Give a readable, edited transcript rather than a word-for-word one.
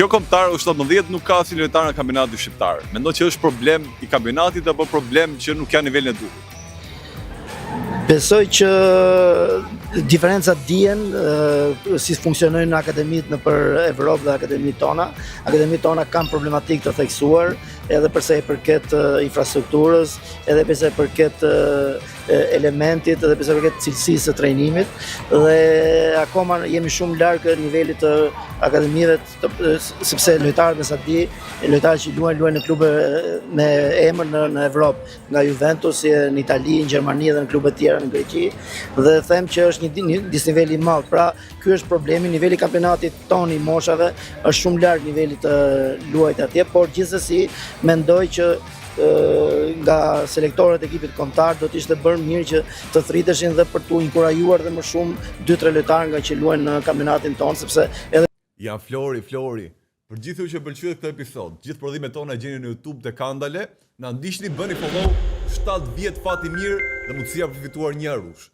Kjo kombëtare U17 nuk ka asnjë lojtar në kampionatin shqiptar. Mendon që është problem i kampionatit apo problem që nuk janë nivelin e duhur? Besoj që diferencat dihen si funksionojnë akademitë nëpër Evropë dhe akademitë tona. Akademitë tona kanë problematikë të theksuar edhe përsa i përket infrastrukturës, edhe përsa i përket elementit, edhe përsa i përket cilësisë së trajnimit dhe akoma jemi shumë larg nivelit të akademive të, sepse lojtarët me sa di, lojtarët që luajnë luajnë në klube me emër në Evropë, nga Juventus në Itali, në Gjermani dhe në klube të tjera në Greqi dhe them që është një disnivel i madh. Pra, ky është problemi, niveli i kampionatit tonë i moshave është shumë larg nivelit të luajtjes atje, por gjithsesi mendoj që nga selektorët e ekipit kombëtar do të ishte bërë mirë që të thriteshin dhe për t'u inkurajuar dhe më shumë 2-3 lojtarë nga që luajnë në kampionatin tonë, sepse edhe Ja Flori, Flori. Për gjithë ju që pëlqyet këtë episod, gjithë prodhimet tona gjeni në YouTube te Kandale, na ndiqni, bëni follow, 7 vjet fati mirë dhe mundësia për fituar një arush.